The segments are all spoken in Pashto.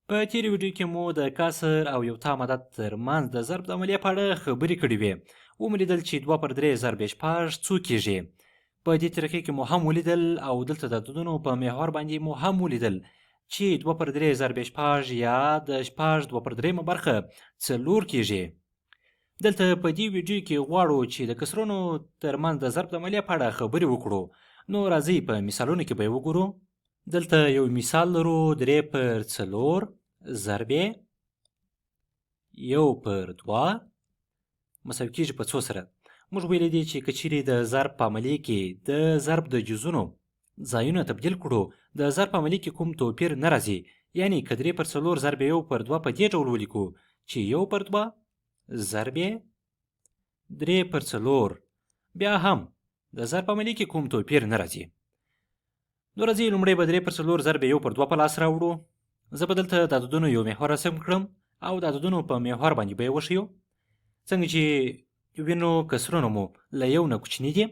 په تېرې ویډیو کې مو د کسر او یو تام عدد ترمنځ د ضرب د عملیې په اړه خبرې کړې وې. ومو لیدل چې 2 پر 3 ضرب 6 څو کېږي. په دې طریقې کې مو هم ولیدل او دلته د عددونو په محور باندې مو هم ولیدل چې 2 پر 3 ضرب 6 یا د 6 2 پر 3 برخه 4 کېږي. دلته په دې ویډیو کې غواړو چې د کسرونو ترمنځ د ضرب د عملیې په اړه خبرې وکړو. نو راځئ په مثالونو کې به یې وګورو. دلته یو مثال لرو، 3 پر 4 ضرب 1 پر 2 مساوي کېږي په څو سره. موږ ویلي دي چې که چیرې د ضرب په عملیې کې د ضرب د جزونو ځایونه تبدیل کړو، د ضرب په عملیې کې کوم توپیر نه راځي. یعنی که 3 پر 4 ضرب 1 پر 2 په دې ډول ولیکو چې 1 پر 2 ضرب 3 پر 4، بیا هم د ضرب په عملیې کې کوم توپیر نه راځي. نو راځئ لومړی به 3 پر 4 ضرب 1 پر 2 په لاس راوړو. زه به دلته د عددونو یو محور رسم کړم او د عددونو په محور باندې به یې وښیو. څنګه چې وینو کسرونه مو له یو نه کوچني دي،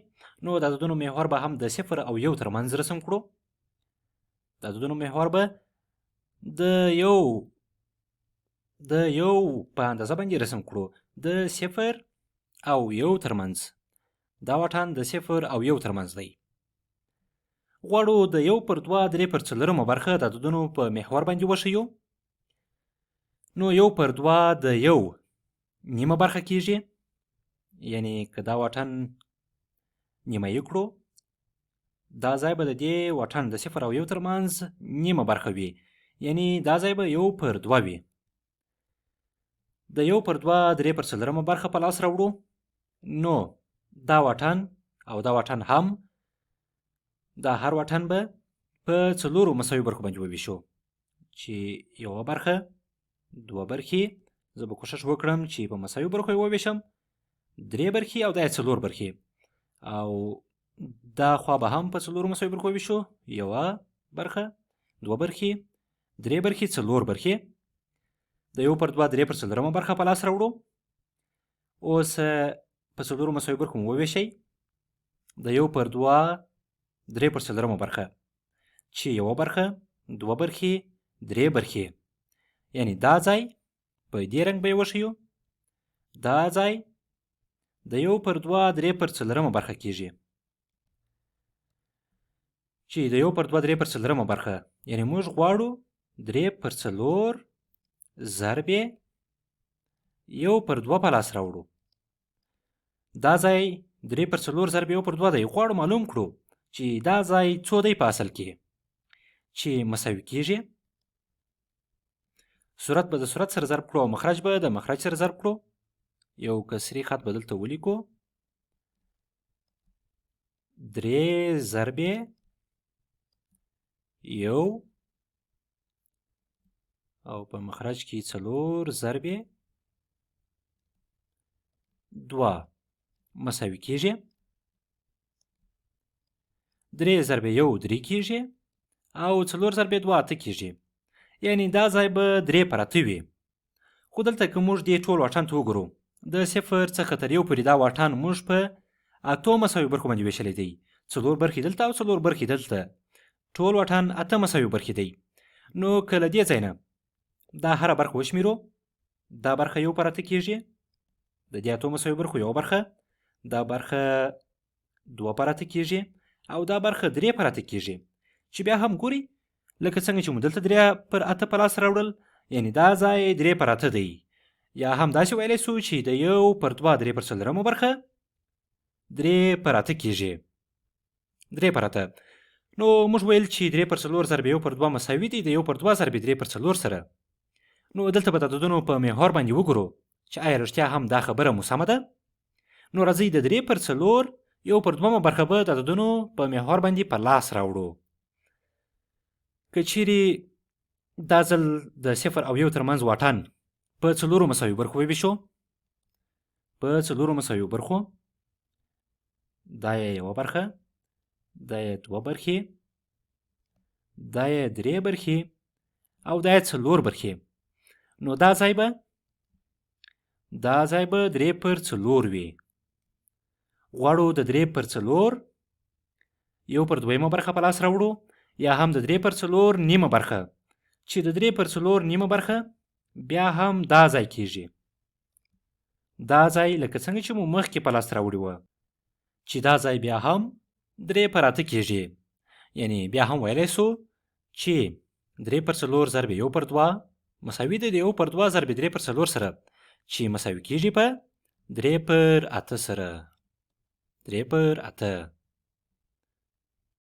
نو د عددونو محور به هم د 0 او 1 ترمنځ رسم کړو. د عددونو محور به د یو په اندازه باندې رسم کړو، د 0 او 1 ترمنځ. دا واټن د 0 او 1 ترمنځ دی. غواړو د 1 پر 2 3 پر 4 برخه د عددونو په محور باندې وښیو. نو 1 پر 2 د 1 نیمه برخه کیږي، یعنی که دا واټن نیمایي کړو، دا ځای به د دې واټن د 0 او 1 ترمنځ نیمه برخه وي، یعنی دا ځای به 1 پر 2 وي. د 1 پر 2 3 پر 4 برخه په لاس راوړو، نو دا واټن او دا واټن هم، دا هر واټن به په 4 مساوي برخو باندې وویشو، چې یوه برخه، دوه برخې، زه به کوشش وکړم چې په مساوي برخو یې وویشم، 3 برخې او دا یې 4 برخې، او دا خوا به هم په 4 مساوي برخو وویشو، یوه برخه، دوه برخې، 3 برخې، 4 برخې. د 1 پر 2 3 پر 4 برخه په لاس راوړو. اوس په 4 مساوي برخو مو وویشئ. د 1 پر 2 3 پر 4 برخه، چې یوه برخه، دوه برخې، 3 برخې، یعنی دا ځای په دې رنګ به یې وښیو، دا ځای د 1 پر 2 3 پر 4 برخه کیږي، چې د 1 پر 2 3 پر 4 برخه، یعنی موږ غواړو 3 پر 4 ضرب 1 پر 2 په لاس راوړو. دا ځای 3 پر 4 ضرب 1 پر 2 دی. غواړو معلوم کړو چې دا ځای څو دی په اصل کې، چې مساوي کیږي. صورت به د صورت سره ضرب کړو او مخرج به د مخرج سره ضرب کړو. یو کسري خط به دلته ولیکو، 3 ضرب 1 او په مخرج کې 4 ضرب 2 مساوي کیږي. 3 ضرب 1 3 کیږي او 4 ضرب 2 8 کیږي، یعنی دا ځای به 3 پر 8 وي. خو دلته که موږ دې ټول واټن ته وګورو، د 0 څخه تر 1 پورې دا واټن موږ په 8 مساوي برخو باندې ویشلی دی، 4 برخې دلته او 4 برخې دلته، ټول واټن 8 مساوي برخې دی. نو که له دې ځای نه دا هره برخه وشمیرو، دا برخه 1 پر 8 کیږي، د دې 8 مساوي برخو یوه برخه، دا برخه 2 پر 8 کیږي او دا برخه 3 پر 8 کیږي، چې بیا هم ګوري لکه څنګه چې مو دلته 3 پر 8 په لاس راوړل، یعنی دا ځای 3 پر 8 دی. یا هم داسې ویلی سو چې د 1 پر 2 3 پر 4 برخه 3 پر 8 کیږي، 3 پر 8. نو موږ ویل چې 3 پر 4 ضرب 1 پر 2 مساوي دی د 1 پر 2 ضرب 3 پر 4 سره. نو دلته به د عددونو په محور باندې وګورو چې آیا رښتیا هم دا خبره مو سمه ده. نو راځئ د 3 پر 4 1 پر 2 برخه به د عددونو په محور باندې په لاس راوړو. که چیرې دا ځل د 0 او 1 ترمنځ واټن په 4 مساوي برخو وویشو، په 4 مساوي برخو، دا یې یوه برخه، دا یې 2 برخې، دا یې 3 برخې او دا یې 4 برخې، نو دا ځای به 3 پر 4 وي. غواړو د 3 پر 4 1 پر 2 برخه په لاس راوړو، یا هم د 3 پر 4 نیمه برخه چې د 3 پر 4 نیمه برخه بیا هم دا ځای کیږي. دا ځای لکه څنګه چې مو مخکې په لاس راوړي وه چې دا ځای بیا هم 3 پر 8 کیږي. یعنی بیا هم ویلی سو چې 3 پر 4 ضرب 1 پر 2 مساوي دی د 1 پر 2 ضرب 3 پر 4 سره چې مساوي کیږي په 3 پر 8 سره. 3 پر 8.